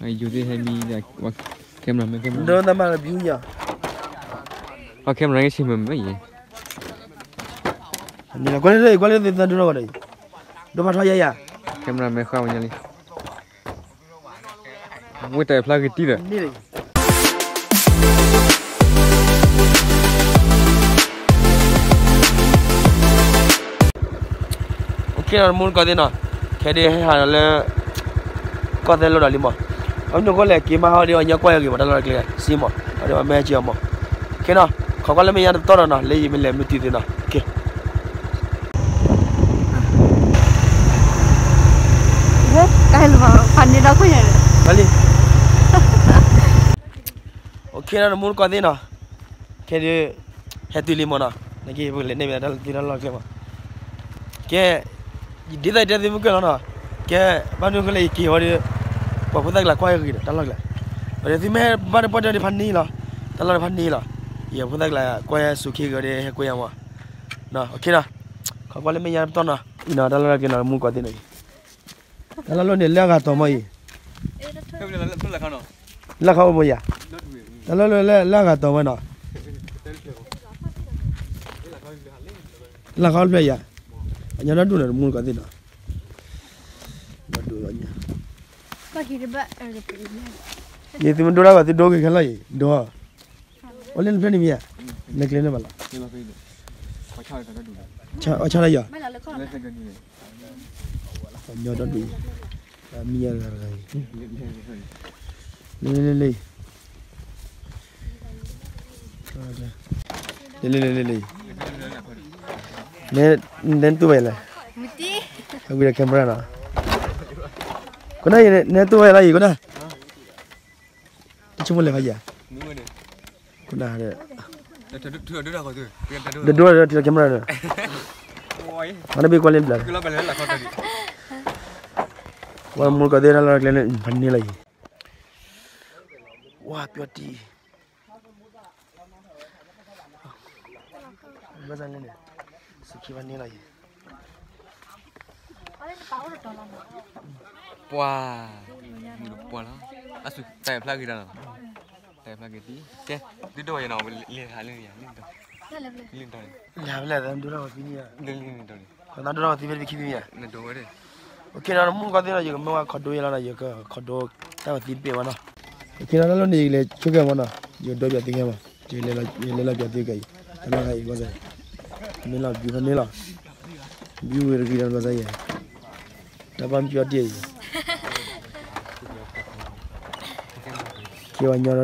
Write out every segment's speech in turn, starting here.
ယိၤသ့ၣ်ဟဲမံဒီး camera မ့ၢ် camera ဒိတၢ်မၤလၢ view ညါ camera ကဆ့ၣ်မၢမၢအံၤ ကွၢ်လၢ ကွၢ်လၢသ့ၣ်သၣ်ဒိၣ်ထီၣ်ဝဲဒီးအံၤ ဒိဖးထီယါယါ camera မ့ၢ်ဃါဝဲညါလံ ဝ့ၢ်တၢ်ဖျါဂ့ၤတံၢ်ဒီး OK နီၤ တမူတကိးသ့ၣ်နီၤ ခဲဒုးဟဲဟးဒီးလၢ ကီၢ်သဲလိဒီးလံမး အမနုၤဃိလဲၣ် က့ၤမးဟီဒီး အညီကွၢ်ယဂ့ၤမး တၢ်လီၢ်တၢ်ကျဲ စံမး ဟီဒီးမ့ၢ်ဟဲက့ၤအီၤမး OK နီၤ ခိးကွၢ်လၢမဲာ်ညါတပတီၢ်နီၤနီၤ လၢယမ့ၢ်လဲၤမုၢ်တုၤသ့နီၤ OK ဖးန့ၢ်ဒီးခွင့်ရတယ် OK နီၤ တမူတကိးသ့ၣ်နီၤ ခဲဒုး ဟဲတုၤလံမးနီၤ နက့ၤပကလဲၤန့ၢ်ဘၣ်တၢ်လီၢ်တၢ်ကျဲမး ကဲ ယဒ်သိးယတဲသုမုၢ်ကၢၢ်လီၤနီၤ ကဲ ဘၣ်မနုၤဃိလဲၣ် ယက့ၤဝဲဒီး ပှၤဖိသၣ်ကျါကွၢ်ယဂ့ၤဒီး တၢ်လီၢ်ကျဲ ဝဲဒီးသုမ့ၢ်ဘၣ်တပှၢ်တၢၢ်ဒီးဖးန့ၢ်လီၤ တၢ်လီၢ်တဖးန့ၢ်လီၤ ယဖိသၣ်ကျါကွၢ်ယၤစူၤခ့ဂ့ၤဒီး ဟဲကွၢ်ယၤမး OK နီၤ ခိးကွၢ်လၢမဲာ်ညါတပတီၢ်နီၤ အံၤနီၤ တၢ်လီၢ်တၢ်ကျဲနီၤ တမူတကိးသ့ၣ်နီၤ တၢ်လီၢ်လၢန့ၣ် လၢအဂၤတီၤမးအံၤ လၢခါအိၣ်ဘိယၤ တၢ်လီၢ်လၢလၢအဂၤတီၤဝဲနီၤ လၢခါအိၣ်ဖျဲၣ်ယၤ အညီဒီဒူၣ်န့ၣ် တမူတကိးသ့ၣ်နီၤ ဒီဒူၣ်လီၤညါ ယသုမ့ၢ်ဒိတၢ်ဘၣ်သုဒိဂ့ၤခဲလၢာ်အံၤ ဒိ အိၣ်လၢနဖျၢၣ်န့ၣ်မ့ၢ်ယၤ လဲၤကျဲန့ၣ်ဘၣ်လီၤ အီၣ်ဆၣ်လၢယီၤ ပှၤညီဒီဒူၣ်အံၤ မံယၤတဂၤတဂၤအံၤ လ့လ့လ့ လ့လ့လ့လ့ နဲနတူၢ်ဝဲလဲၣ် အဝံၤဒီး camera နီၤ ကနၣ် နဲတူၢ်ဝဲလၢအံၤ ကနၣ် တဆိကမိၣ်လဲၤခီယၤ ကနၣ် ဒဒိထံလီၤ camera ဒီး မၤတဘ့ၣ်ကွၢ်လၢပျၢၤ ဝဲမူတကိးသ့ၣ်တၢ်လီၢ်တၢ်ကျဲန့ၣ် ဖးန့ၢ်လီၤအံၤ ဝါပျီတံၢ် ဘၣ်ဆၣ်န့ၣ် စူၤခ့ဖးန့ၢ်လီၤအံၤ ပှၤ မုၢ်တပှၢ်လီၤ အစူၤတၢ်ဖျါဂ့ၤတၢ်နီၤ တၢ်ဖျါဂ့ၤတံၢ် ကဲ ဒုးဒိၣ်ဝဲယနီၤ လဲၤဟးလၢယၤ လံၣ်တီၤန့ၣ် လဲၤဖဲလဲၣ် ဒိၣ်ထီၣ်ဝဲသံန့ၣ် ဒိၣ်ထီၣ်ဝဲသံ ဒိၣ်ထီၣ်ဝဲသံဖဲတပံၤခံသံမ့ၢ်ယါ နဒိၣ်ဝဲ OK နီၤ တမူတကိးသ့ၣ်နီၤ ယကမ့ၢ်ဝဲခီဒိယလီၤနီၤ ယကခီဒိတၢ်ဝဲသံတဘ့ၣ်ဝဲနီၤ OK နီၤ တၢ်လီၢ်န့ၣ် ယကလဲၤဆိကဲမးနီၤ ယဒိပၠးသုခဲမး ယလဲၤလီၤပၠးသုကဲအံၤ တၢ်လီၢ်ဟဲအံၤဘၣ်ဆၣ် မ့ၢ်လီၤ view ဖဲန့ၣ်လီၤ view ဝဲတဂ့ၤဒီးဘၣ်ဆၣ်ယဲ တၢ်ဘၣ်မပျီတံၢ်အံၤ ကဲပှၤညီဒီဒူၣ်အံၤ ပှၤ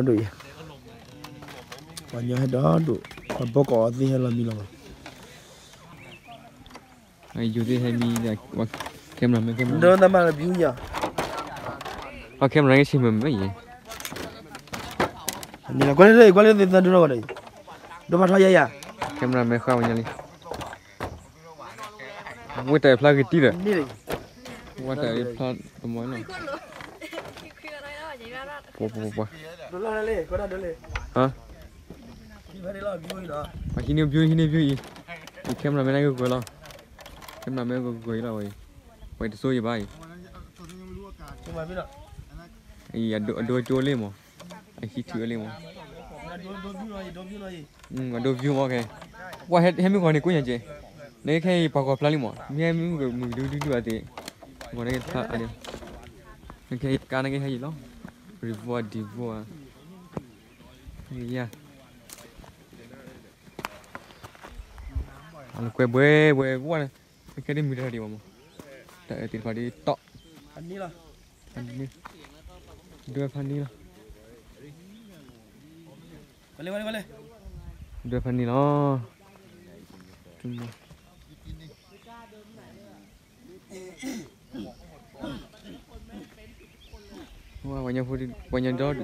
ညီဟဲဒီဒူၣ် ပှၤဘီကီးအီၤသ့ၣ်ဟဲလီၤမံလီၤမး ယိၤသ့ၣ်ဟဲမံဒီး camera မ့ၢ် camera ဒိတၢ်မၤလၢ view ညါ camera ကဆ့ၣ်မၢမၢအံၤ ကွၢ်လၢ ကွၢ်လၢသ့ၣ်သၣ်ဒိၣ်ထီၣ်ဝဲဒီးအံၤ ဒိဖးထီယါယါ camera မ့ၢ်ဃါဝဲညါလံ ဝ့ၢ်တၢ်ဖျါဂ့ၤတံၢ်ဒီး ဝ့ၢ်တၢ်ဖျါတမီၤနီၤ ပှၤ ပှၤ ပှၤ ဟါ ဟံးန့ၢ် view ဟံးန့ၢ် view အံၤ camera မ့ၢ်နဂ့ၢ်ကွဲးလီၤ camera မ့ၢ်ဂ့ၢ်ကွဲးလီၤဝဲအံၤ ပှၤတစိယဘၣ်အံၤ အံၤ အဒိကၠိလံမး အဟံးထုးလံမး အဒိ view မးခဲ ပှၤဟဲမုၢ်ဂီၤန့ၣ် ကိးညါကဲ နကခဲအံၤပှၤဂီၤဖျါလံမး မ့ၢ်ဟဲမုၢ်ဂီၤမုၢ်ကဒုဒုဒုဘၣ်သ့ၣ် ဂီၤနကဖျါအါဒံး နကခဲအံၤကါနကဟဲယံၤလီၤ revo အ devo အ ယါ အလၢကွဲဘှဲဘှဲဝါ နကခဲဒ်မုၢ်တၢ်ဒံးဘၣ်မး တၢ်အၢသ့ၣ်တဖၣ်ဒ်တီၣ် ဖးန့ၢ် ဒွဲဖးန့ၢ်လီၤ ဒွဲဖးန့ၢ်လီၤ ပှၤညီဖိ ပှၤညီဒီဒူၣ်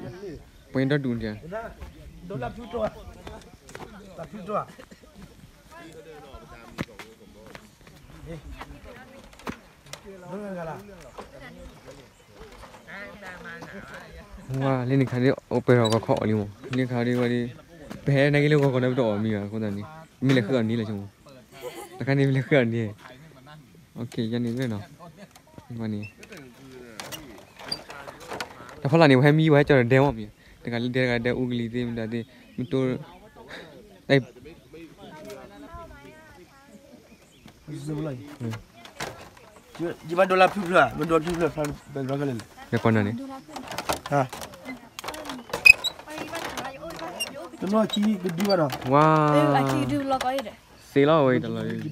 ပှၤညီဒီဒူၣ်န့ၣ် ဝါ လၢန့ၣ်ခါဒ် အိၣ်ပှဲၤထီၣ်ဂီၤခီအီၤလံမး လၢခါဒ်ဝဲဒ် ပဟဲနက့ၤလၢဂီၤခီဒီးပတအီၣ်မံၤဘၣ်အဃိသတးန့ၣ် မ့ၢ်လဲၤဃုအီၤန့ၣ်လီၤဆိမိၣ် တခါန့ၣ်မ့ၢ်လဲၤဃုအီၤန့ၣ် OK ယၤန့ၣ်ဝဲနီၤ ဝဲန့ၣ် တၢ်ဖီလာ်န့ၣ် ပှၤဟဲမံ ပှၤဟဲကၠီၤဒီးဒဲမီၢ်မံၤ, တဂၤလၢဒဲတဂၤဒဲအူကလံၤသ့ၣ်မတၤသ့ၣ် မ့ၢ်တိၢ် ယဘၣ်ဒိလၢဖုဖု, မ့ၢ်ဒိလၢဖုဖု, ဘၣ်ဒိလၢဖုဖု, ဘၣ်ဒိလၢဖုဖု, ဝါ, စ့လီၤဝဲတၢ်လီၤ,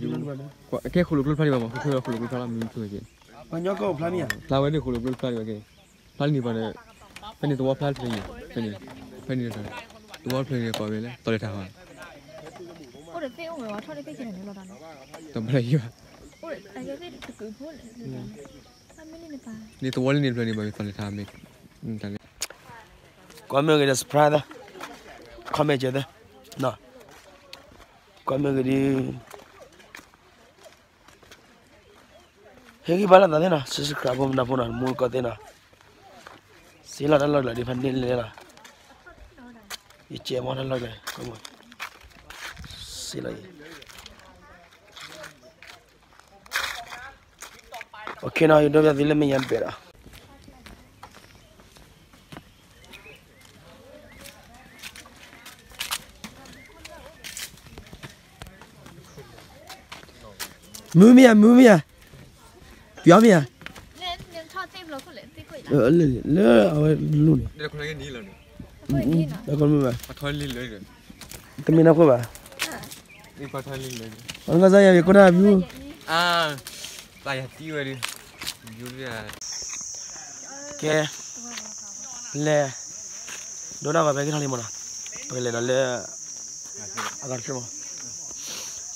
ကဲဃိၣ်လိာ်ကျိဖျါဒံးဘၣ်မး, ဃိၣ်လိာ်ကျိဖျါလီၤမံၤဖုက့ၤ, ဖျါဝဲဒၣ်ဃိၣ်လိာ်ကျိဖျါဒံးဘၣ်က့ၤ, ဖျါလံန့ၣ်ပှၤဒီး, ဖဲန့ၣ်သဝီဖျါတဖျၢၣ်အံၤ, ဖဲန့ၣ်, ဖဲန့ၣ်, သဝီဖျၢၣ်န့ၣ်ပှၤဝဲလၢ သီၣ်လဲၤထးဟီ, တဘၣ်ယဘၣ်, န့ၣ်သဝီလၢန့ၣ်ဖျၢၣ်န့ၣ် ပှၤဝဲသီၣ်လဲၤထးမ့ၢ်, ကွၢ်မ့ၢ်ဂ့ၤဒီး subscribe, comment ကဲသၢ, ကွၢ်မ့ၢ်ဂ့ၤဒီး ဟ့ၣ်ဂံၢ်ဘါလိာ်သးသ့နီၤ, subscribe ဖိမနုၤဖိနီၤ, မူကီၢ်သ့နီၤ, စ့လီၤတၢ်လီၢ်ကျါဒ်ဖးန့ၣ်လဲၣ်လီၤ, ယကဲမီၢ်တၢ်လီၢ်ကျါ, စ့လီၤအံၤ, OKနီၤ, ယဒိးပျးသုလၢမဲာ်ညါတဘ့ၣ်ဒီး မုာ်မ့ၢ်ဧါ, မုာ်မ့ၢ်ဧါ, ပျီမ့ၢ်ဧါ, လၢအဝဲလူၤန့ၣ်, တမ့ၢ်နီၢ်ခိၣ်ဘၣ်, ပှၤကစၢ်ယွၤကိးနၢ်မုာ်, ကဲ, လဲၤ, ဒိၣ်ဒၣ်ပှၤဖဲက့ၤထီၣ်လံမးနီၤ, ပကလဲၤဒီးလၢ အဂၤတဖျၢၣ်မး,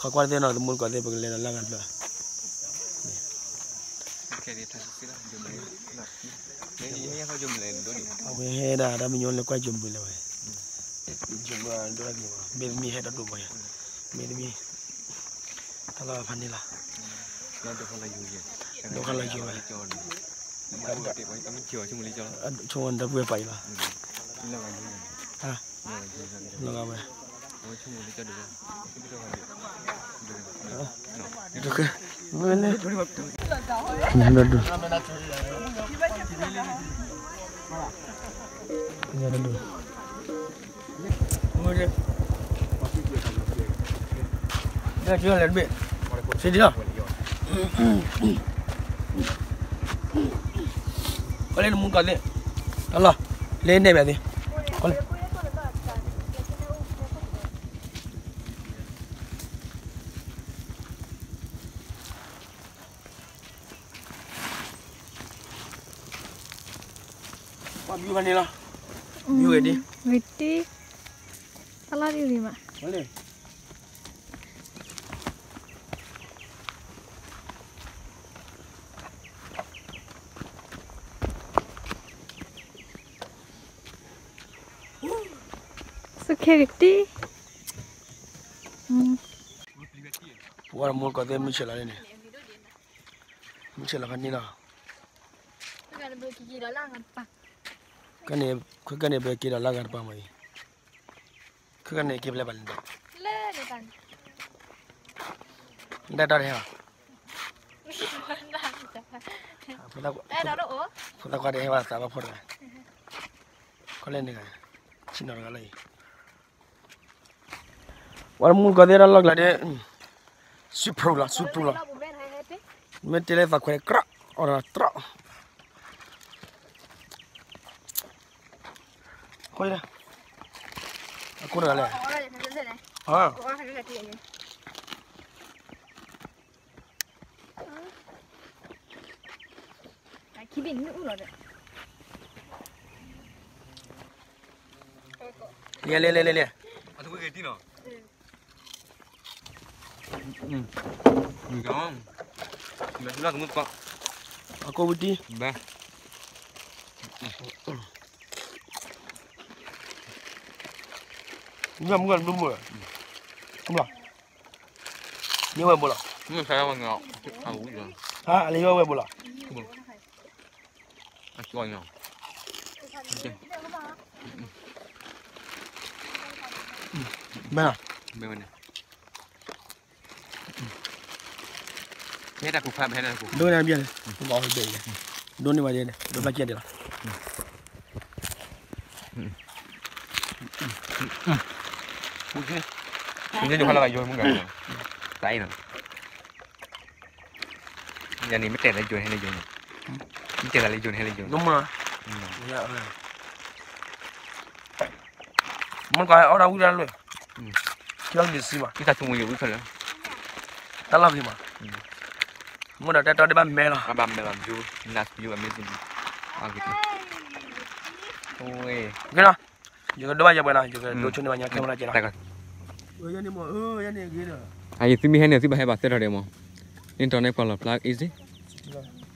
ခီကွၢ်သ့ၣ်နီၤ သမူတကိးသ့ၣ် ပကလဲၤဒီးလၢအဂၤတဖျၢၣ်, အဝဲဟဲဒၣ်တၢ်မံညီလၢကွၢ်ကၠိဘုလဲၤဝဲ, မ့တမ့ၢ်ဟဲဒီးဒိၣ်မးယၤ, မ့တမ့ၢ် တၢ်လီၢ်ဖးန့ၣ်လီၤ, ဒိၣ်ခါလီၤယိၤဝဲ, ဆိကမိၣ်ဒီပုၢ်ဝဲၢ်ပာ်အံၤလီၤ, လီၤဂာ်ဝဲ, ဒိၣ် ကီၢ်လၢနမူကီၢ်သ့ၣ်, တၢ်လီၢ်, လၢနဲၣ်ဘၣ်သ့ၣ်, ကီၢ်လၢ ပှၤဘျုးဖဲန့ၣ်လီၤ, ဘျုးဝဲဒ်, ဝဲတံ, တၢ်လီၢ်ဒ်ဂ့ၤမး, စူၢ်က့ၤကတံၢ်, ပှၤမူကီၢ်သ့ၣ်မုၢ်ဆ့ၣ်လီၤန့ၣ်, မုၢ်ဆ့ၣ်လီၤဖဲန့ၣ်လီၤ, ခဲကနံၣ် ခဲကနံၣ် ပက့ၤဒီးလၢဂၤတပၤမးအံၤ, ခဲကနံၣ်က့ၤဖဲလဲၣ်ပၤလဲၣ်, ဒၣ်တၢ်တဟဲဘၣ်, ဖိသၣ်ခွါတဟဲဘၣ်သးဘၣ်ဖီတဂၤ, ခီလဲၣ်န့ၣ်ဂၤ, ဆ့ၣ်နီၤတဂၤလၢအံၤ ပှၤမူကီၢ်သ့ၣ်တၢ်လီၢ်ကျါဒ်, စူဖရူလီၤ စူဖရူလီၤ, မ့ၢ်တဲလၢသးခွဲးကြၢး, အီၣ်ဒီးတြီ, အခိၣ်တဂၤလဲၣ်, လဲၤလဲၤလဲၤလဲၤလဲၤ, အကိာ်ဝံတံၢ်, မုၢ်မုၢ်မုၢ်, မ့ၢ်ဝဲဘိလီၤ, ဟါ အလၢယဝဲဝဲဘိလီၤ, မ့ၢ်, မ့ၢ်ဝဲန့ၣ်, ဟဲတၢ်ကူၣ်ဖး ဟဲတၢ်ကူၣ်, ဒိၣ်န့ၢ်ဘၣ်, ဒိၣ်န့ၢ်ဝဲဒၣ်, ဒိၣ်ဖျါကဲဒၣ်လီၤ. မ့ၢ်ယိၤဖးလၢဘၣ်ယိၤမုၢ်ဂၤနီၤ, တၢ်အံၤနီၤ, ယၤန့ၣ်မ့ၢ်တဲသးယိၤန့ၣ်ဟဲလၢယိၤနီၤ, မ့ၢ်တဲသးလၢယိၤန့ၣ်ဟဲလၢယိၤနီၤ, မ့ၢ်ကအီၣ်တၢ်ဝံၣ်တၢ်လွဲၢ်, ထံလီၤမ့ၢ်စံမး, တၢ်လီၢ်ဖံးမး, မ့ၢ်ဒီးတဲတီဒ်ဘၣ်မဲလီၤ, ဘၣ်မဲလီၤ, view, nice view, amazing view, ယကဒိဘၣ်ယဲပှဲၤနီၤ, ယကဒိဆိန့ၢ်ဘၣ်ညီ camera ကဲလီၤ, အံၤသုမ့ၢ်ဟဲန့ၣ် သုဘၣ်ဟဲဘၣ်သၢထီၣ်ဒဲးမး, န့ၣ်တီၤန့ၣ်ပှၤလီၤဖျါ easy,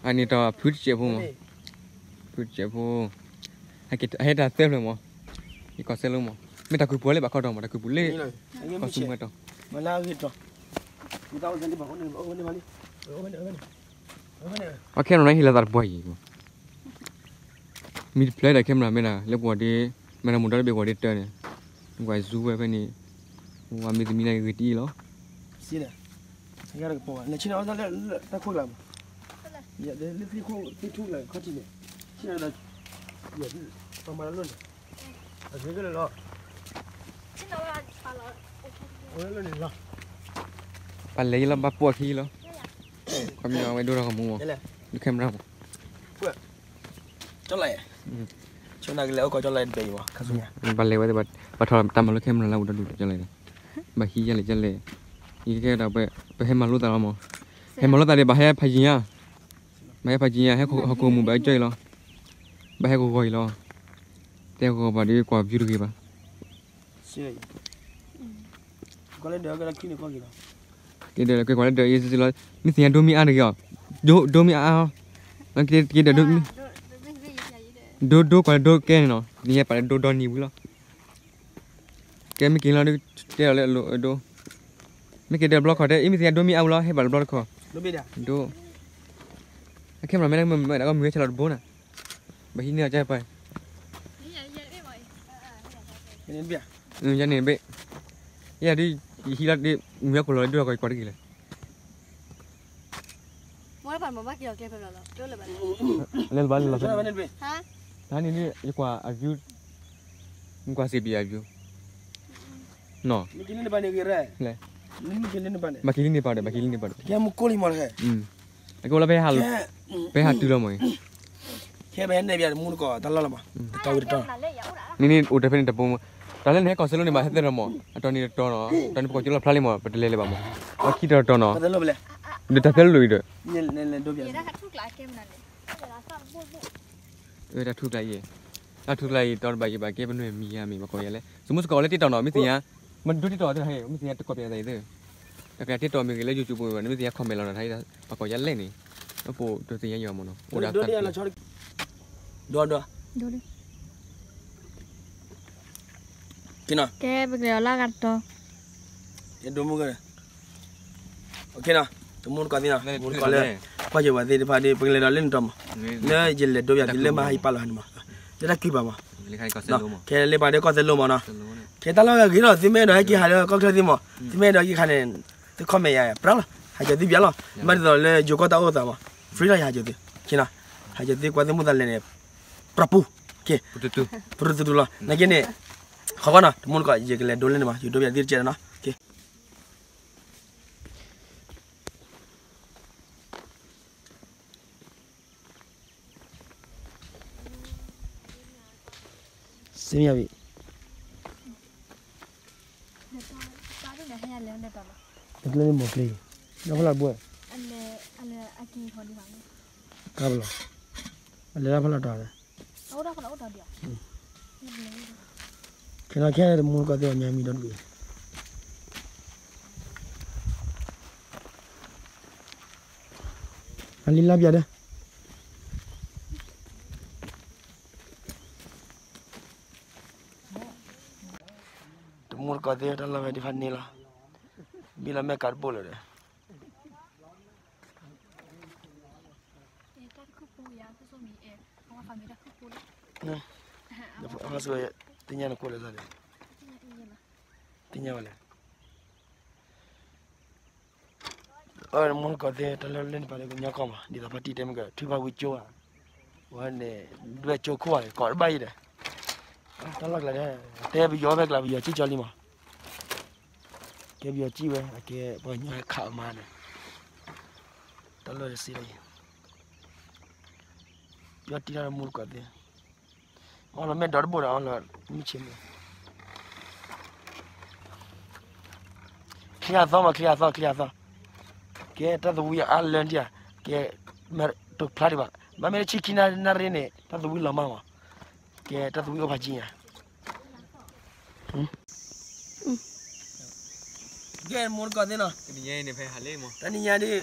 အန့ၣ်တီၤဖုတစဲးဖိမး, ဖုတစဲးဖိ, ဟဲတၢ်သၢဖျၢၣ်မး, ယကီၢ်စဲလိမး, မ့ၢ်တၢ်ကုၢ်ပူၤလၢဘၣ်ခီတီၤမး, တၢ်ကုၢ်ပူၤလၢ ကီၢ်စဲမးတီၤ, အ camera န့ၣ်ဟ့ၣ်လီၤသးတပှၢ်အံၤ, မ့ၢ်တဖျါဒီး camera မ့ၢ်ဒၣ် လၢပှၤဒ် မ့ၢ်တၢ်မူဒါတဘ့ၣ်ပှၤဒ်တၢ်န့ၣ်, ပှၤ zoom ဝဲဖဲန့ၣ်, ဝဲမ့ၢ်သမံၤန့ၣ်ဂ့ၤတအံၤလီၤ, ပလဲၤယလီၤဘၣ်ပိာ်အခံလီၤ, ခီမ့ၢ်အဝဲဒိထီၣ်ကမူမး, ဒု camera မး ကၠီလၢ်, ဆိကမိၣ်ကလဲၤအိၣ်ကီၢ် ကၠီလၢ်တဘ့ၣ်အံၤဘၣ်, ဘၣ်လဲၤဝဲသ့ၣ် ဘၣ်ထီၣ်တၢ်မၤလိ camera လၢအအိၣ်ဒီဒူၣ်ကၠီလၢ်, ဘၣ်ဟံးယလဲၣ်ကၠီလၢ်, ယကဲဒီး ပဟဲမၤလိသးလီၤမး, ဟဲမၤလိသးဒီး ဘၣ်ဟဲဖးယံၤဧါ, ဘၣ်ဟဲဖးယံၤဧါ, ဟဲဟီၣ်ခိၣ်မူဘၣ်ကၠီအံၤလီၤ, ဘၣ်ဟဲဂီၤဂီၤအံၤလီၤ, တဲဂီၤဂီၤဘၣ်ဒီးကွၢ် view တဂ့ၤဘၣ် က့ၤဒီးကွၢ်လၢဒၢးအံၤစ့ၢ်လီၤ, မ့ၢ်သ့ၣ်ညါဒိမ့ၢ်အါတဂ့ၤအီၤ, ဒိ ဒိမ့ၢ်အါအါ, က့ၤဒီး ဒိ ဒိကွၢ်လၢဒိကဲန့ၣ်နီၤ, သ့ၣ်ညါပာ်လၢဒိဒီနံၤဝံၤလီၤ, ကဲမ့ၢ်က့ၤလီၤဒုး တဲအီၤလၢအလိၤအဒိ, မ့ၢ်က့ၤဒီးဘျီခီၣ်တဲ အံၤမ့ၢ်သ့ၣ်ညါဒိမ့ၢ်အါဝံၤလီၤ ဟဲဘၣ်တဘျီတခီၣ်, ဒိ အ camera မ့ၢ်မ့ၢ်မ့ၢ်ဒၣ်ကီၢ်မုၢ်ဟဲဆဲးလီၤတဘိနၤ, ဘၣ်ဟံးန့ၢ်အီၤကၠီပၢ် ယန့ၣ်ဘ့ၣ်, ယဲဒုး ယဟံးလီၤဒုး မ့ၢ်အခိၣ်လီၤဒုး ကွၢ်ကွၢ်တဂ့ၤလဲၣ်, လဲၤဘၣ်လဲၤလီၤ, တဟါန့ၣ်ဒုး ယကွၢ်အ view, ကွၢ်စ့ပံၤအ view, နီၤ, ဘၣ်က့ၤလံန့ၣ်ပာ်ဒီး ဘၣ်က့ၤလံန့ၣ်ပာ်ဒီး အကဲဝဲလၢ ပဟဲဟးတုၤလီၤမးအံၤ, နန့ၣ်အိၣ်တဖဲန့ၣ်တပိမး, တၢ်လၢနဟဲကီၢ်စဲလိန့ၣ် ဘၣ်ဟဲသဲဒီးမး အတီၤန့ၣ်တတီၤနီၤ, တီၤန့ၣ်ပကိးကၠိလီၤ ဖျါလံမး ပတလဲၤလၢၤဘၣ်မး, အခံတီၤတတီၤနီၤ, ဒီးတၢ်ဖဲလိၣ်အံၤဒီး တၢ်ထူၣ်ကျါအံၤ, တၢ်ထူၣ်ကျါအံၤ တၢ်ထူၣ်ကျါအံၤ တီတဘၣ်ယံၤဘၣ်ကဲပနွဲၢ်မံၤဧါမ့ၢ် ပကိးယၤလဲၣ်, စမုၢ်စကီးလၢ TikTok နီၤ မ့ၢ်သ့ၣ်ညါ, မ့ၢ်ဒိ TikTok သ့ၣ်ဟဲ မ့ၢ်သ့ၣ်ညါတကိးပယၤသးအံၤသ့ၣ်, တၢ်ကျါ TikTok မ့ၢ်ဂ့ၤလၢ YouTube မ့ၢ်ဂ့ၤ မ့ၢ်သ့ၣ်ညါ comment လီၤနၤ ပကိးယၤလဲၣ်န့ၣ်, အပိာ်ဒိးသ့ၣ်ညါယၤမးနီၤ, အိၣ်ဒၣ် ဒိ ဒိ ကဲပကလဲၤအီၤလၢအဂၤတတီၤ, ဒိမုၢ်ဂ့ၤ တမူတကိးသ့ၣ်နီၤ, မူတကိးလၢ ကွၢ်ယဲၢ်ပှၤသ့ၣ်တဖၣ်ဒီး ပကလဲၤဒီးလၢနတီၤမး, လၢယလဲၤဒိပယၤသုလၢမဟါယပာ်လီၤဟဲန့ၣ်မး, လၢတၢ်ကုၢ်ပာ်မး, ခဲလၢပှၤဒီးကီၢ်သဲလိမးနီၤ, ခဲတၢ်လီၢ်ဂ့ၤလီၤ သုမ့ၢ်အဲၣ်ဒိးဟဲက့ၤဟးလၢကီၢ်ချၢသ့ၣ်မး, သုမ့ၢ်အဲၣ်ဒိးဟဲက့ၤခါန့ၣ်, သု comment ယၤ ပြၢလီၤ, ဟးကၢၤသုပျးလီၤ, မ့ၢ်ဒ်သိးလၢယိၤကီၢ်တၢ်အိၣ်သးမး, free လီၤ ယဟးကၢၤသု, ဟးကၢၤသုကွၢ်သုမိၢ်သးလဲၤန့ၣ်, ပြၢပူၤ, ပရူတူတူလီၤ နာ်က့န့ၣ်, ခီကီနီၤ တမူတကိး ယကလဲၤဒိလၢန့ၣ်မး ယဒိပယၤသုတကဲးနီၤ, စ့မယၤဘ့ၣ်, တၢ်လၢန့ၣ်မိၢ်ကျ့, ဒီဖျၢၣ်ဘှဲၣ်, ကါပလီၤ, အလဲၤတၢ်ဖျၢၣ်တီၤလဲၣ်, ခဲနီၤခဲအံၤတမူတကိးသ့ၣ်ညါမံၤဒီဒူၣ်အံၤ, အလံလါပျၢၤဒီး တမူတကိးသ့ၣ်တၢ်လီၢ်ဝဲဒ်ဖးန့ၣ်လီၤ, ဘံၣ်လီၤမဲာ်ကးတဘိလၢာ်ဒီး, သ့ၣ်ညါနကိးလဲၣ်သးလဲၣ်, တမူတကိးသ့ၣ်တၢ်လီၢ်လၢန့ၣ်ပာ်လၢကညီကီၢ်မး ဒ်သိးဖါတံၢ်တဲမ့ၢ်က ထုကဖၣ်ဝံကၠိဧါ, ဝဲန့ၣ် ဒွဲၣ်ကၠိခိၣ်ဧါ ကိးတဘၣ်အံၤဒီး, တၢ်လီၢ်ကျါန့ၣ် တဲပယီၤဖဲကျါ ပယီၤစံၣ်ကၠီလံမး, ကဲပယီၤစံၣ်ဝဲ အကဲပှၤကညီခးအမါန့ၣ်, တၢ်လီၢ်တစံၣ်လီၤ, ပယီၤတံၢ်တၢ်မူတကိးသ့ၣ်, အီၣ်လီၤမဲာ်ဒီတဘိဒီး အီၣ်လီၤမုၢ်ဆ့ၣ်မုၢ် ချံအသီမး ချံအသီ ချံအသီ, ကဲတၢ်သဝံအါလၢနထံၣ်ဧါ, ကဲ တဖျါဒံးဘၣ်, ဘၣ်မ့ၢ်လၢဆံခံနၣ်ရ့န့ၣ် တၢ်သဝံလီၤမၢ်မး, ကဲတၢ်သဝံအိၣ်ဖးကံညါ ကဲမူတကိးသ့ၣ်နီၤ, တနံၤညါဒ်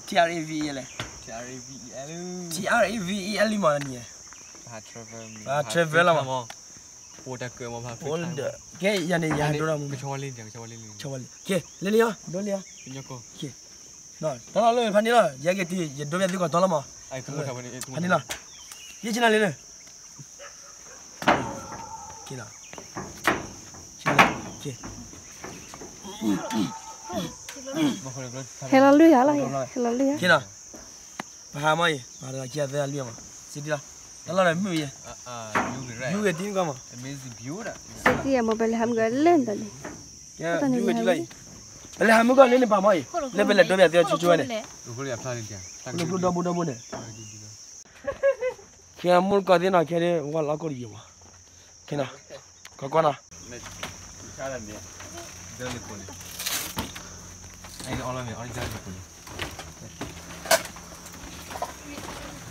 T R A V E လဲၣ်, T R A V E L မးတနံၤညါ, ပဟး travel လီၤမး, ကဲယၤန့ၣ် ယဟးဒိတၢ်မူ, ကဲလဲၤလံအီၤ ဒိလံအီၤ, တၢ်လီၢ်လၢဖးန့ၣ်လီၤ, ယဲက့ၤတုၤ ယဒိပျဲသုကီၢ်တီလီၤမး, ဖးန့ၣ်လီၤ, ယဆ့နၤလံလၢ ဟဲလီၤလွံၢ်ဂၤလီၤ, ဟဲလီၤလွံၢ်ဂၤ, ပဟးမီၢ်အံၤ ပဟးတဂၤခံဂၤသၢဂၤလွံၢ်ဂၤမး, စံးတံၢ်လီၤ, တၢ်လီၢ်ဒီးမုၢ်ယဲ, ယူၤဂ့ၤတံၢ်ကီမး, စံးတံၢ်ယၤမ့ၢ်ပလဲၤဟးမုၢ်ဂၤလဲၣ်တၢ်န့ၣ်, ယူၤဂ့ၤတံၢ်လီၤအံၤ, ပလဲၤဟးမုၢ်ဂၤလၢန့ၣ်ပာ်မီၢ်အံၤ, လၢပလဲၤဒိပျဲသုဆိဆိဝဲန့ၣ်, ဖိဒီဘိဒီဘိန့ၣ် ခဲမူတကိးသ့ၣ်နီၤ ခဲဒ်ဝဲလီၤအီၣ်ကိၣ်တယိာ်မး, ခဲနီၤ, ကီကီနီ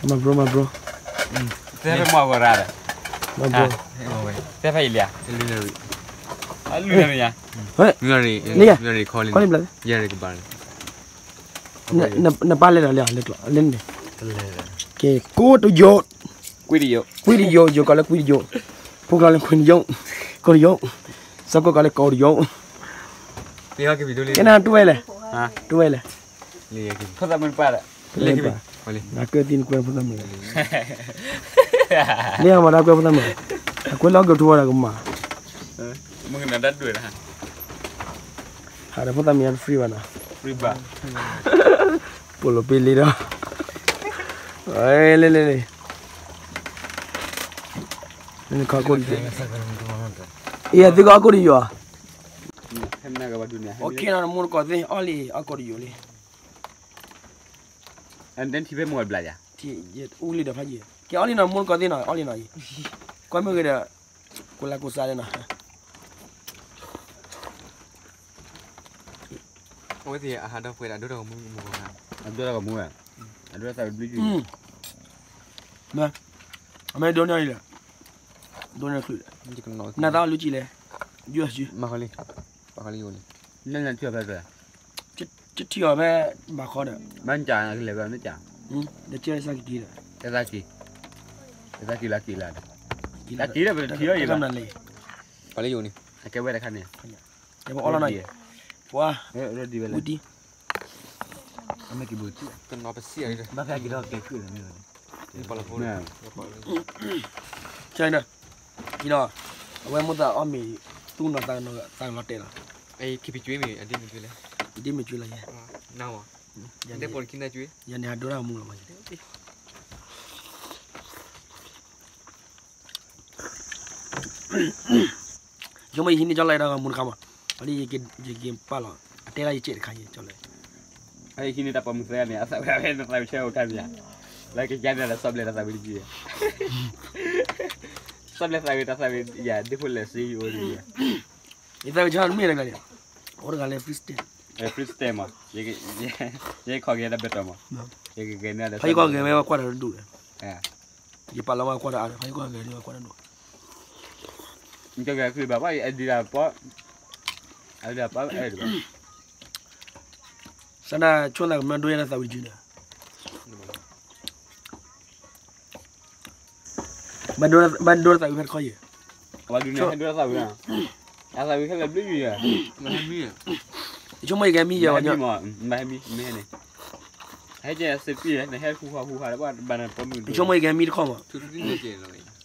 ၤ, မၤဘြိ မၤဘြိ, တဲဖဲမွၤဝဲရၣ်ဒီး, မၤဘြိ, တဲဖဲအံၤလံဧါ, နပၢ်လဲၤဒီးလံဧါ လၢကျိၤလၢန့ၣ်, ကဲ ကိၣ်တယိာ်, ကွံတယိာ်, ယိာ်ကိးလၢကွံတယိာ်, ဖိကျိာ်လၢခွံတယိာ်, ကိၣ်တယိာ်, စီၤကိၣ်ကိးလၢကိၣ်တယိာ်, ကဲနၤတူၢ်ဝဲလဲၣ်, တူၢ်ဝဲလဲၣ်, ဖိသၣ်မုၣ်တပၣ်ဒီး, နကၢၣ်သံနကွဲဖိသၣ်မုၣ်, လၢအမၤတၢ်ကွဲဖိသၣ်မုၣ်, အကွဲလၢအီၣ်ကထူဝဲဒၣ်ကမၤ, မုၢ်နၤတၢ်ဒွဲၣ်တဟါ ဟးဒီးဖိသၣ်မုၣ်ညါတ free ဘၣ်နီၤ, free ဘၣ်, ပိာ်လိာ်ပ့လ့ဒီး, လဲၤလဲၤလဲၤ, နခီကိၣ်တယိာ်, အံၤသုကအီၣ်ကိၣ်တယိာ်, အီၣ်ခ့နီၤ နမိၢ်တကိးသ့ၣ် အီၣ်လံအီၣ်ကိၣ်တယိာ်လံ, အတထံၣ်ဖဲမုၢ်ဘျါယၤ, အူလံဒီးဖးယံၤ, ကဲအီၣ်လံနီၤ မိၢ်တကိးသ့ၣ်နီၤ အီၣ်လံနီၤ, ကွၢ်မ့ၢ်ဂ့ၤဒီး, ကိးလၢကိးစါလၢနီၤ အဝဲသ့ၣ်အဟးဒီးပှဲၤဒၣ်ဒိတၢ်ဂီၤမူမူဂီၤဂၤ, အဒိတၢ်ဂီၤမူဧါ, အဒိတၢ်သးဝံၤဘျုးယုၢ်, မ့ၢ်, အမ့ၢ်ဒိန့ၢ်အံၤလဲၣ်, ဒိန့ၢ်ချုးလဲၣ်, နသးအီၣ်လုၢ်ကံလဲၣ်, ယုၢ်အစု, မၤဃီလံ, ပှၤဃီလံယိၤလံ, နထံၣ်အီၤဖဲ, တထံၣ်အီၤဖဲ, ဘၣ်ဃီဒီး, မ့ၢ်ကလဲၤဘၣ်မ့ၢ်က, ဒီးကဲစၢ်က့ၤဒီး, ကဲစၢ်က့ၤ, ကဲစၢ်က့ၤလၢက့ၤလၢ, လၢက့ၤဒီးပတထံၣ်အီၤယံၤဘၣ်, ပှၤလၢယိၤန့ၣ်, အကဲဝဲတခါန့ၣ် ပအီၣ်လီၤနီၤ, ပှၤ, ဝံၤတံၢ်, ကနီၤပစံၣ်အံၤ, ဘၣ်ဖဲက့ၤဒီးကဲခုၣ်လီၤန့ၣ်, ကဲဒီး, အဝဲမိၢ်သးအီၣ်မ့ၤ, သူၣ်နီၤသးကလီၤတဲာ်လီၤ, ခံဖံးကွံမ့ၢ်အဒ့မ့ၢ်ကွံလဲၣ်, ဒ့မ့ၢ်ကွံလီၤယဲ, နဝဲ, ယန့ၣ်ဟးဒိတၢ်မူလီၤမး ဆိကမိၣ်ယဟံးန့ၢ်ကၠီလီၤတၢ်ဂီၤမူတခါမး, အဒ်ယက့ၤပာ်လီၤ, အတဲဒၣ်ယစဲးတခါယကၠီလီၤ, ဟံးန့ၢ်တၢ်ပိာ်မုၣ်သၢဂၤန့ၣ် အသးဝဲနသးဝံၤဆၢအိၣ်ခါမ့ၢ်ဧါ, လၢကယါန့ၣ်ဒီးဆီဘျဲၣ်တၢ်သးဝံၤတယုၢ်, ဆီဘျဲၣ်သးဝံၤတၢ်သးဝံၤယၤ ဒ်ဖိလဲၣ်စ့ယအိၣ်ဒ်ယၤ, ယသးဝံၤဆၢမ့ၢ်တဂၤန့ၣ်, အိၣ်တဂၤလၢ freestyle, freestyle မး, ယဲခီက့ၤတၢ်ဘဲတီၤမး, ယကဂဲၤန့ၢ်ဒီး ဖးယံၤကီၢ်ဂဲၤဝဲကွၢ်တၢ်တဒူၣ်ဒီး ယပာ်လီၤမးကွၢ်တၢ်အါဒီး ဖးယံၤကီၢ်ဂဲၤန့ၢ်ဝဲကွၢ်တၢ်ဒူၣ်, ယကဂဲၤခုဘၣ် ဘၣ်အဒုးဒၣ်ပီ, အဒုးဒၣ်ပီအဲၣ်ဒိးဘၣ်, စးနၤဆိၣ်သးကမျၢၢ်ဒိယဲၢ်တၢ်သးဝံၤတယုၢ်ဒီး ဘၣ်ဒိတၢ်သးဝံၤဖဲတခီယဲၢ်, အဝဲဒုးန့ၣ်ဟဲဒိတၢ်သးဝံၤ, အသးဝံၤခဲလၢာ်ဘျုးယုၢ်ယဲၢ်, ယဆိကမိၣ်ယကဟဲမံယဲၢ်ဝဲ, မ့ၢ်ဟဲမံ, မ့ၢ်ဟဲန့ၣ်, ဟဲကဲစ့ပံၢ်, နဟဲဟူဟးဟူဟးလၢဘၣ်နပိာ်မုၣ်, ယဆိကမိၣ်ယကဟဲမံတခီမး,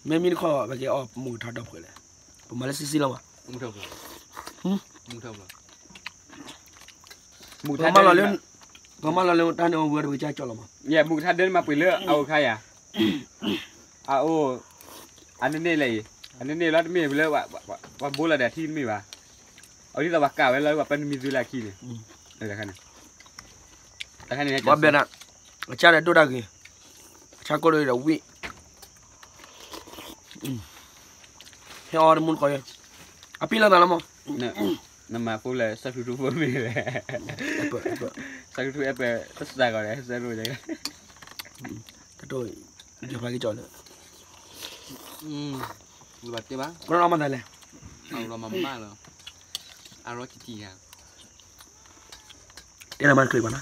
မ့ၢ်မံတခီ ပကဲအီၣ်မူကထါဒီဖှဲးလဲၣ်, ပမၤလၢစံစံလီၤမး, မူကထါလၢ, ပမၤလီၤလၢတၢ်န့ၣ်အဝဲတဝံၤကၢ်ကၠီလီၤမး, မူကထါဒၢန့ၣ်မၤပှ့ၤလၢအအိၣ်ခါယၤ, အအိၣ်, အန့ၣ်န့ၣ်လဲၣ်အံၤ အန့ၣ်န့ၣ်လီၤတမ့ၢ်လၢ ပှၤဘိလီၤဒီးအထံတမ့ၢ်ဘၣ်. အဝဲဒ်သိးပှၤကးဝဲလီၤ ပှၤပာ်နမံၤသုလၢအခံန့ၣ်, တခါန့ၣ်, ဘၣ်ဘဲဒၣ်, အဆၣ်ဒီးဒိၣ်တၢ်ဂ့ၤ, အဆၣ်ကိၢ်ဒီးဝံၣ်, ဟဲအီၤတမူတကိးယဲ, အပ့ၢ်လီၤသးလီၤမး, နမၤဖိလၢ စီၤထူထူဖိမ့ၢ်လဲၣ်, စီၤထူထူအဲၣ်ပၢၢ်တစးဂီၤဒီး စီၤထူထူ တၢ်တိၢ်, ယဖးက့ၤကၠီလၢ, ဘၣ်တဲဘၣ်, ကရၢမၤသးလဲၣ်, အရၢမၤမၢ်လီၤ, အရၢကံကံယၤ, တဲလၢမၤတချုးဘၣ်နီၤ,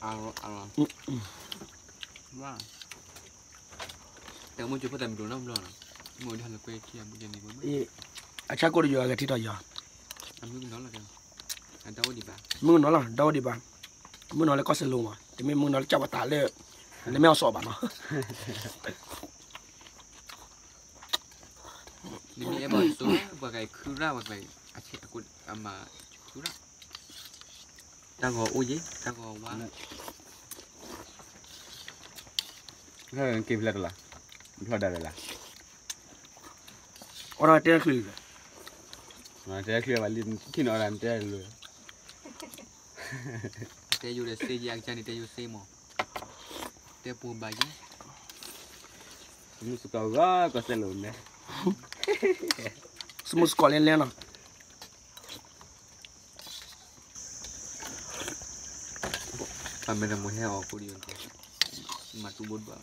အရၢအရၢ, တၢ်မိၢ်ကၠိဖိသၣ်မုၢ်ဒိၣ်နီတဘျီနီၤ, မိၢ်ဒၣ်လၢကွဲခံအမုၢ်ကန့ၣ်, အဆၣ်ကိၢ်တယိၤအဂၤထံထီၣ်ယီၤ, မုၢ်ကနီၤလီၤ, ဒီဝဲဒံးဘၣ်, မုၢ်ကနီၤလီၤ ဒီဝဲဒံးဘၣ်, မုၢ်ကနီၤလၢကီၢ်စဲၣ်လိၤမး, တမ့ၢ်မုၢ်ကနီၤလၢကၠီၣ်ပှၤတးလၢ, လၢမ့ၢ်အီၤစီၤဘၣ်နီၤ နမ့ၢ်အဲၣ်ဘၣ်စိ, ပှၤကခုရၣ်, ပှၤက, အမၤခုရၣ်, တၢ်ဂီၤအိၣ်ယဲ, တၢ်ဂီၤဝါ, က့ၤဖျဲၣ်တလီၤ, ဖျီၣ်ဒၣ်ဝဲလီၤ, အိၣ်ဒီးတဲချုး, တဲချုးဘၣ်လံ, ထံၣ်နီၤအီၤဒၣ်တဲလိၤ တဲယိၤဒီးစ့ယဲ, အကစၢ်န့ၣ်တဲယိၤစ့မး, တဲပှၤဘၣ်ယဲ, မုၢ်စကီးဂီၤကီၢ်စဲၣ်လိၤန့ၣ်, စမုၢ်စကီးလဲၤလဲၤနီၤ, ပမ့ၢ်တမုၢ်ဟဲအီၤကိးဒံး, မၤတူၢ်ဘိတဘၣ်,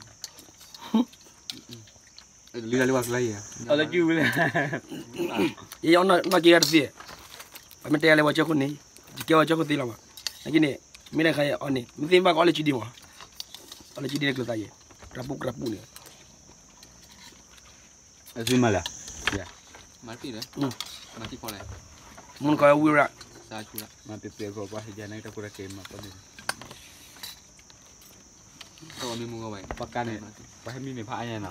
လံလၢပှၤကျါယဲ, အီၤလၢကၠူလၢ, ယဲယအီၣ်နီၢ်က့ၤဂၤတသ့, ပမ့ၢ်တဲလၢပှၤကၢခိၣ်န့ၣ်, ယကဲပှၤကၢခိၣ်သ့လီၤမး, နာ်က့န့ၣ်, မ့ၢ်တခါအီၤန့ၣ် မ့ၢ်သ့ၣ်ဘၣ်ကအီၣ်လၢကၠူဒံးမး, အီၣ်လၢကၠူဒံးလၢကျိသးယဲ, ကြၢးပူၣ်ကြၢးပူၣ်န့ၣ် အသုမၤလဲၣ်, မၤတံၢ်လဲၣ်, မၤတံၢ်ဖီလဲၣ်, မုၢ်နကီၢ်ဝံၢ်ရၣ်, မၤပှဲၤပှဲၤဂီၤပှၤဟဲယၤန့ၣ်တၢ်ကူတၢ်က့ၤမၤပှဲၤန့ၣ်, ပှၤကါန့ၣ်, ပှၤဟဲမံန့ၣ်ဖးအါညါနီၤ,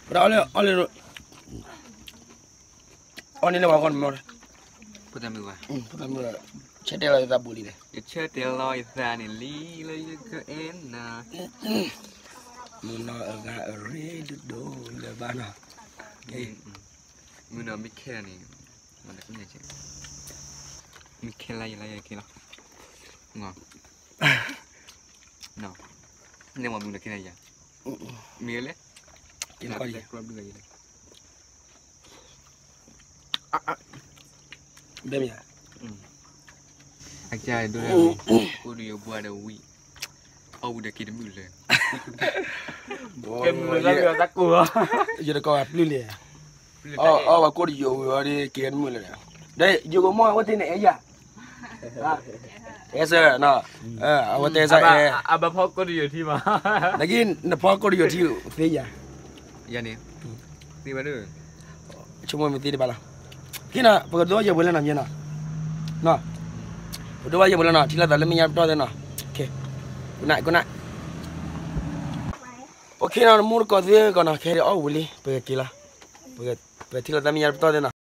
ပဒၣ်အီၣ်လၢ, အီၣ်န့ၣ်လၢပှၤဂီၢ်န့ၣ်မ့ၢ်, ဖိသၣ်မုၣ်, ဆၢတဲာ်လီၤယသးဘူးလံ, ယဆၢတဲာ်လီၤယသးန့ၣ်လံလၢယကအဲၣ်နၤ မုၢ်နီၢ်အဂၤအရ့ဒိၣ်ဒိၣ်လၢၤဘၣ်နီၤ, မုၢ်နီၢ်မ့ၢ်ခဲန့ၣ်, မ့ၢ်ခဲလၢယလၢယကဲလီၤ, န့ၣ်မ့ၢ်မုၢ်နီၢ်ခဲန့ၣ်ယၤ, မ့ၢ်လဲၣ်, ဘဲမ့ၢ်ဧါ, အကစၢ်ဒိၣ်, အိၣ်ဒီးယဘှါဒီးဝံၣ်, အီၣ်ဝံၤဒီးက့ၤတမုာ်လၢၤ, က့ၤမုာ်လၢၤတၢ်ကိၢ်လီၤ, ယတကိးပျုၢ်လံ, အီၣ်ဝဲကိၣ်တယိာ်ဝံၤအီၤဒီးက့ၤတမုာ်လၢၤ, ဒီးယိာ်ကမီၢ်အဝဲသ့ၣ်န့ၣ်အဲၣ်ယၤ အဲၣ်စၢၤ, အဝဲတဲစၢၤအဲၣ်, အဘၣ်ဖီကိၣ်တယိာ်ထံမး, နကနဖီကိၣ်တယိာ်ထံသ့ယၤ, ယၤန့ၣ်, သ့ဝဲဒၣ်, ဆိကမိၣ်မ့ၢ်သ့တဘၣ်လီၤ, ခံနီၤ ပကဒိယဲၢ်ပှဲၤလၢနီၤမ့ၢ်နီၤ, ပဒိဘၣ်ယဲၢ်ပှဲၤလၢနီၤ ထံၣ်လိာ်သးလၢမဲာ်ညါပတီၢ်သ့နီၤ, ကနၣ်, ကနၣ်, အိၣ်ခ့နီၤ နမူတကိးသ့ကီးနီၤ ကဟဲဒံးအီၣ်ဝံၤလံ ပကက့ၤလီၤ, ပထံၣ်လိာ်သးမဲာ်ညါပတီၢ်သ့နီၤ